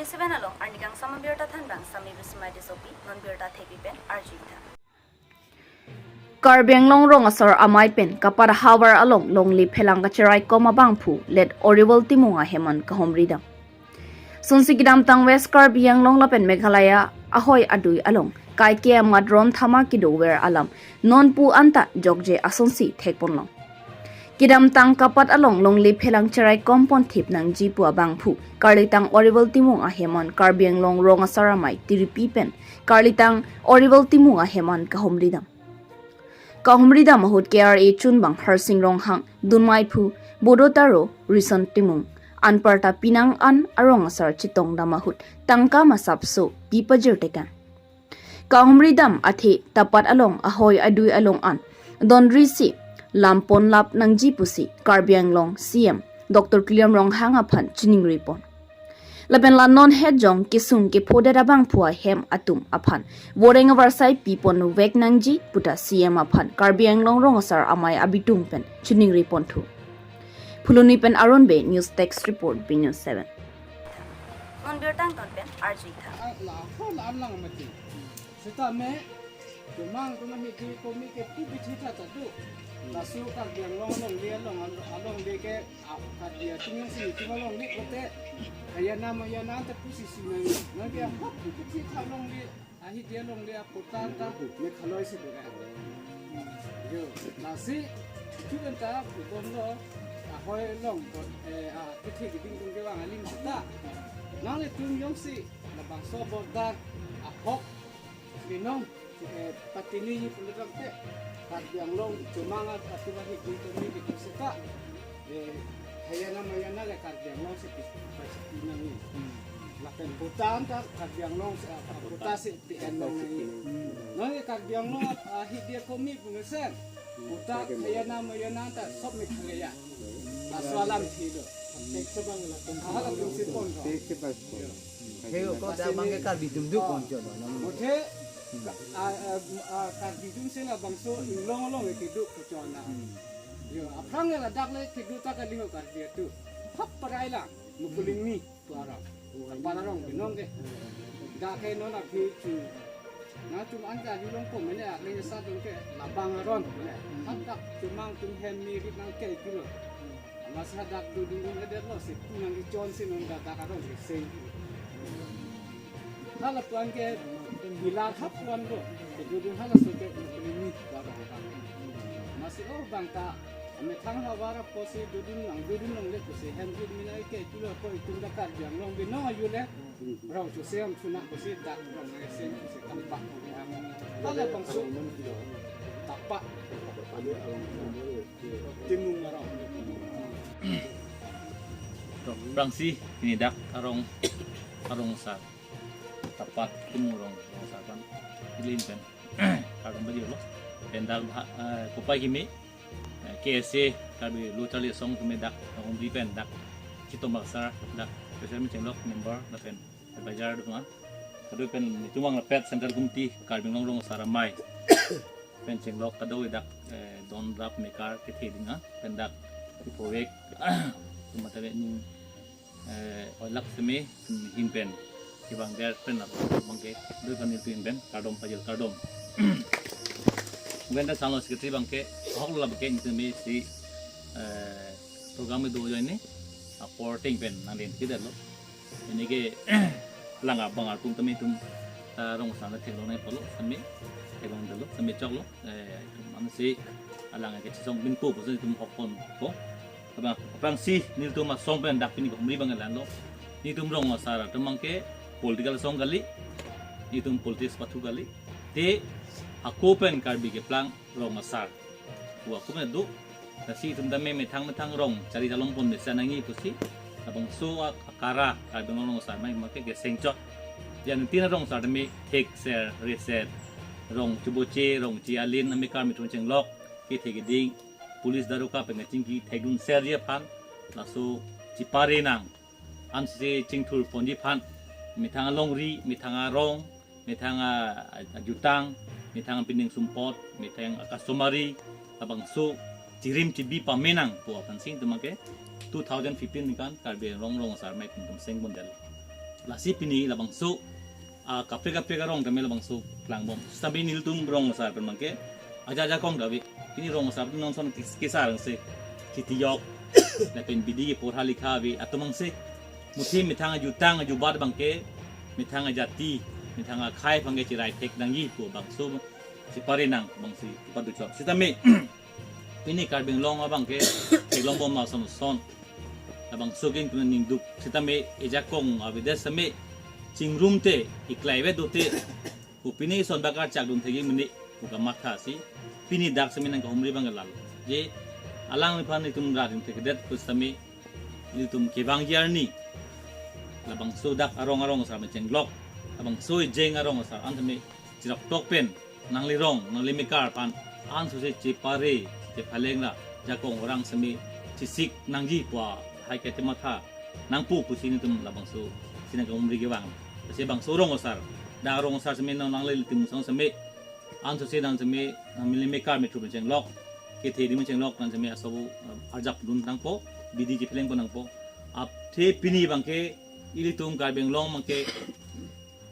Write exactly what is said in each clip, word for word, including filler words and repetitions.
Seven along arni kangsam abirta thanbang Sami Bismai Tissopi, non birta thepi pen arju-ik tha. Karbi Anglong Rong Asar Amei pen kapat havar along longle phelang kacheraikom abangphu Let Oriwal Timung ahem an kahumri dam. Sonsi kedamtang West Karbi Anglong lapen Meghalaya ahoi adui along kaike amat ron thama kedover alam nonpu anta jokje asonsi thekponlong. Kedamtang kapat along longle phelang cheraikom ponthip nangji pu abangphu karlitang Oriwal Timung ahem an Karbi Anglong Rong Asar Amei tiripi pen karlitang Oriwal Timung ahem an kahumri dam. Kahumri dam ahut K R A chunbang Harsing Ronghang, dunmeiphu Bodo Taro, Rison Timung, anparta penang an arong asar chetong dam ahut tangka masapso pi pajir tekang. Kahumri dam athe tapat along ahoi adui along an donri si lam ponlap nangji pusi Karbi Anglong C M Doctor Tuliram Ronghang aphan chiningripon. Lapen la non het jong kesung kephodet abangphu ahem atum aphan voreng avarsai pipon vek nangji puta C M aphan Karbi Anglong Rong Asar Amei abitung pen chiningripon thu. Phuloni pen Aaron Bey, News Desk Report, B News seven. Non birta angton pen arju-ik tha. Ah, la, ho, la, lang mati. Seta me, cuma, cuma hiti komi ke pu bithi tha tha tu. Laso Karbi Anglong alongle along, alongle ke, ah, Karbi atum jongsi cuma alongle kote. Ayana mayana ta pusi si nang. Nang dia hop pu bithi tha alongle. Ahidi alongle aputar ta Meghalaya si do. Yo, lasi, itu kan ta, bomlo, ahoi along, eh, ah, kethe keding tung kevang aling seta. Nanglitum jongsi, labangso border, ahok, binong, eh, patini ni pulirang te, Karbi Anglong, cuma ngat, pati wahi di tuni di seta. Eh, ayana mayana le Karbi Anglong si pi, pasti nang ni. Lapen Bhutan ta Karbi Anglong si, ah, Bhutan si P N nang ni. Nang ni Karbi Anglong, ah, ahidi komi pungesen. Bhutan, ayana mayana ta sop Meghalaya. Laso alam thi do. Tek sebang lapen. Ah, lapen si pon do. Tek sebang. Yo. Heo, ko ta bang ke Karbi dum duk kon cho no. Muthe, ah, ah, ah, Karbi dum si labangso inglong along ke duk ko cho na. Yo, aphrang ya ladak le kedo ta kali ho Karbi atum. Hap parai lang, mukuling ni, tu arong. Apa arong binong ke. Dak ke non aphi chu. Na chum anja di long pom mene, ah, le sa dong ke, labang aron mene. Hap dak chumang chum hem mi rit nang ke kilo. Amat sa dak dodun dun ke det lo, si pu nang di chon si non dak dak arong ke seng. Hala puan ke, bilar hap puan do. Ke dodun hala so ke, ini ni, dak dak. Amat si, oh, bang ta, amethang havar apotsi dodun nang, dodun nang le, ko si hem jit mina ke, kilo ko itum dak Karbi Anglong binong ayu le, rong chu sem chuna ko si dak, rong le sem ko si tampak. Hala bangso, tapak. Timung arong. To, prangsi, pini dak arong, arong asar. Tapat Timung arong, arong asar kan. Ilin pen. Arong bajir lo. Pen dak bha-, eh, kopai kimi. Eh, K S A, Karbi Lo Charli Asong kimi dak, arong bri pen dak. Chitom Baksar, dak. President Chenglok member, dak pen. Bajar duma. Kado pen nitum vang lapet Central Committee Karbi Anglong Rong Asar Amei. Pen chenglok kado dak, eh, don rap mekar kethe ding an. Pen dak ipo vek. Tum mata vek ni, eh, oilak seme hin pen. Kevang der pen la bang ke. Do kan itu hin pen. Kardom pajil kardom. Mungkin dak sanglo secretary bang ke. Hok la bang ke ni seme si, eh, program do jo ini. Apor ting pen nang den tidak lo. Ini ke lang abang arpum tame itum, eh, rong asar theklong nangpo lo, sami theklong dalo, sami choklo, eh, itum ansi alang ke chisong binpo pusi itum hokpon po. Abang, aphrangsi nelitum asong pen dak pini humri bang lanlo. Nelitum rong asar atum abang ke political asong kali, nelitum politics pathu kali. Te hako pen Karbi keplang rong asar. Wa kume do, lasi itum tame methang methang rong, chari chalong pon mesen nangji pusi, labangso a-, akara, Karbi Anglong Rong Asar Amei make keseng chot. Jan tin rong asar tame thekser, reser, rong chuboche, rong chi alin, amekar mitrun chenglok, kethe keding, police daroga pen kachingki thekdun serji aphan, laso chipare nang. Ansi chingthur ponji aphan, methang alongri, methang arong, methang a, a, ajutang, methang apining sumpot, methang a-customary, labangso chirim chibi pame nangpo aphan si itum make two thousand fifteen ni kan Karbi Anglong Rong Asar Amei itum seng pon del. Lasi pini labangso, ah, kaprek kaprek arong tame labangso klangbom. Sitame nelitum rong asar pen abangke aja ajakong ta ave. Pini rong asar pen non ason kis-, kesar angse kiti yok. Lapen bidi ke porha likha ave atum angse. Muthi methang ajutang ajubat abangke, methang ajati, methang akhei abangke chirai thek nangji pu bangso chepare nang bangsi padu chot. Sitame pini Karbi Anglong abangke theklongbom ason ason. Labangso ke ingkun ningduk. Sitame ejakong avedet sitame chingrum te, iklai ave dote. Pu pini ison bakar chakdun thegi mene pu kamatha si pini dak sitame nangkahumri abang lalo. Je alangliphan itum rat ingthekdet pu sitame ilitum kevangji arni labangso dak arong arong asar mechenglok, labangso ejeng arong asar an sitame chiroktok pen nangli rong nangli mekar aphan ansose chepare chephaleng ra jakong orang sitame chisik nangji pu hai ke tematha nangpo pusi nelitum labangso si nangkahumri kevang. Lasi bangso rong asar, dak rong asar sitame nang nanglitum sang sitame ansose nang sitame nangli mekar metro mechenglok, kethe di mechenglok nang sitame asobu, eh, arjap dun nangpo, bidi chephaleng pon nangpo. Aphi pini abangke ilitum Karbi Anglong abangke,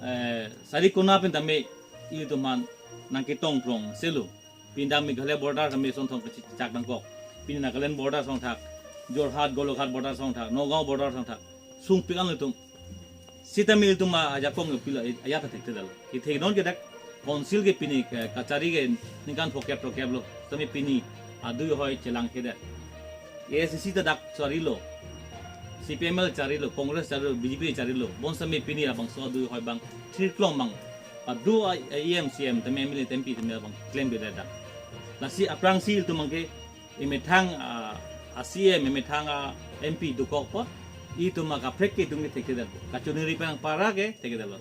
eh, sari kona pen tame ilitum aphan nangketong prong selo. Pini dak Meghalaya border tame asonthong kachechak nangkok. Pini Nagaland border asonthak, Jorhat, Golaghat border asonthak, Nagaon border asonthak. Sungpik an ilitum. Sitame ilitum ajakong pilo ayat thekthedet lo. Kethe non ke dak council ke pini ke kachari ke ningkan phokep throkkep lo. Sitame pini adui ahoi chelangthedet. A I C C ta dak charilo. C P M L charilo, Congress charilo, B J P charilo. Bonsitame pini labangso adui ahoi abang thirklong abang. Adu a, a E M, C E M, tame M L A, M P, tame abang klembedet dak. Lasi aphrangsi ilitum abangke emethang, ah, a C E M, emethang a M P dokok apot, itum akaprek ke itum ke thekthedet. Kachiningri pen nangpara ke thekthedet lo.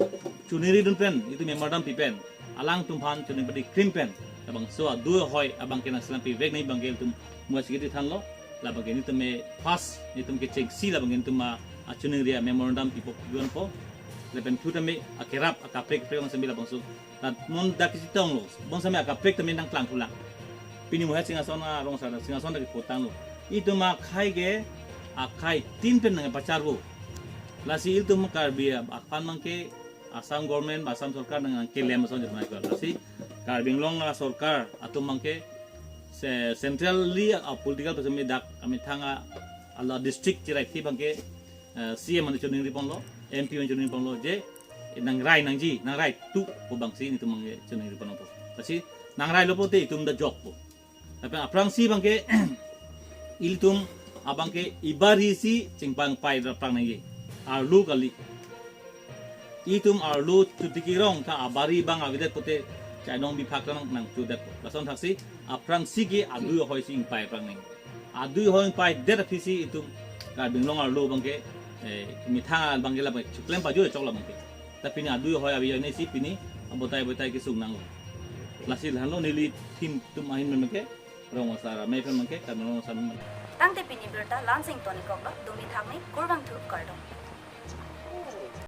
Chiningri dun pen, itum memorandum pi pen, alangtum aphan chiningri padi krim pen, labangso adui ahoi abangke nangselam pivek nangji abangke itum muasi kiti thanlo, labangke nelitum me first, nelitum kechengsi labangke nelitum a, achiningri a memorandum pipo yonpo, lapen thu tame akerap akaprek kaprek abang sitame labangso. Lasi non dak kachetonglo, bonsitame akaprek tame nangklangthulang. Pini Muhet Singhason arong asar, Singhason dak kepotanglo. Itum akhei ke, akhei tin pen nangpacharvo. Lasi ilitum Karbi aphan abangke Assam government, Assam sorkar nangkelem ason jatmai kar. Lasi Karbi Anglong asorkar atum abangke se-, centrally a political person me dak amethang a, ala district chirai thi abangke, eh, C E M aphan chiningri ponlo, M P aphan chiningri ponlo, je nangrai nangji, nangrai tu pu abangsi nelitum abangke chiningri ponpo. Lasi nangrailo pote itum ta jokpo. Lapen aphrangsi abangke ilitum abangke ibari si chingpang pai ra prang nangji. Arlo kali. Itum arlo chotiki rong ta abari abang avedet pote chainong biphak nang nangchodet. Lason thaksi aphrangsi ke adui ahoi si ingpai prang nangji. Adui ahoi ingpaidet aphisi itum Karbi Anglong arlo abangke, eh, methang abangke labang choklem pajoi choklo abangke. Ta pini adui ahoi ave ajoine si pini abotai abotai kesung nanglo. Lasi lahenlo neli thim atum ahin pen abangke rong asar amei pen abangke, Karbi Anglong asar pen abangke. Tangte pini birta la-ansi ingtonikoklo, dumi thakmi, kurvangthu, kardom.